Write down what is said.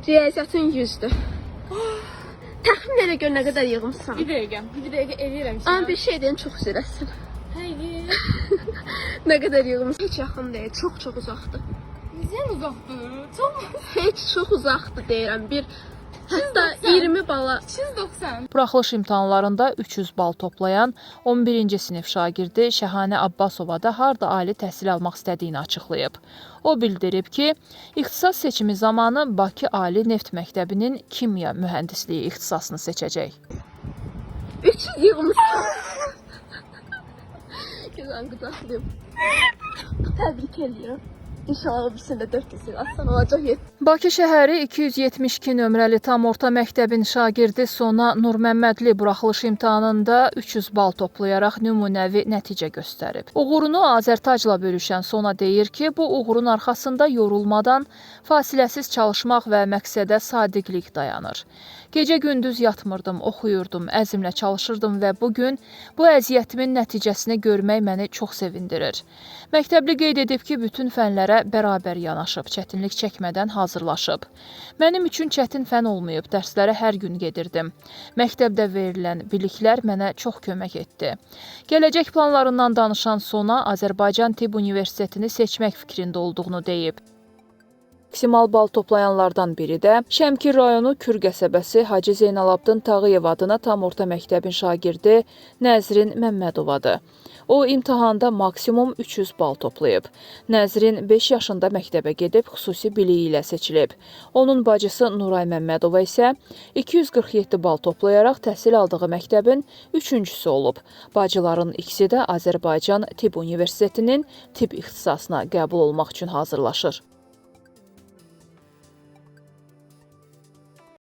Riyaziyyatın 100-dür. Təxmin elə gör nə qədər yığmısan. Bir dəqiqə. Bir dəqiqə eləyirəm. Amma bir şey deyim, çox üzüləsən. Hayır. Nə qədər yığmısan? Heç yaxın deyil, çox-çox uzaqdır. Necə uzaqdır? Çox Heç çox uzaqdır deyirəm. Bir hətta 20 bala 290. Buraxılış imtahanlarında 300 bal toplayan 11-ci sinif şagirdi Şəhanə Abbasova da harda ali təhsil almaq istədiyini açıqlayıb. O bildirib ki, ixtisas seçimi zamanı Bakı Ali Neft Məktəbinin kimya mühəndisliyi ixtisasını seçəcək. 300 yığmısan. Gözən qucaqlayım. Təbrik eləyirəm. İnşallah o birisində 400 yığarsan olacaq 7. Bakı şəhəri 272 nömrəli tam orta məktəbin şagirdi Sona Nurməmmədli buraxılış imtahanında 300 bal toplayaraq nümunəvi nəticə göstərib. Uğurunu Azərtacla bölüşən Sona deyir ki, bu uğurun arxasında yorulmadan fasiləsiz çalışmaq və məqsədə sadiqlik dayanır. Gecə-gündüz yatmırdım, oxuyurdum, əzmlə çalışırdım və bu gün bu əziyyətimin nəticəsini görmək məni çox sevindirir. Məktəbli qeyd edib ki, bütün fənlərə bərabər yanaşıb, çətinlik çəkmədən hazırlaşıb. Mənim üçün çətin fən olmayıb, dərslərə hər gün gedirdim. Məktəbdə verilən biliklər mənə çox kömək etdi. Gələcək planlarından danışan Sona Azərbaycan Tibb Universitetini seçmək fikrində olduğunu deyib. Maksimal bal toplayanlardan biri də Şəmkir rayonu Kür qəsəbəsi Hacı Zeynalabdin Tağıyev adına tam orta məktəbin şagirdi Nəzrin Məmmədovadır. O imtahanda maksimum 300 bal toplayıb. Nəzrin 5 yaşında məktəbə gedib xüsusi biliyi ilə seçilib. Onun bacısı Nuray Məmmədova isə 247 bal toplayaraq təhsil aldığı məktəbin üçüncüsü olub. Bacıların ikisi də Azərbaycan Tibb Universitetinin tibb ixtisasına qəbul olmaq üçün hazırlaşır.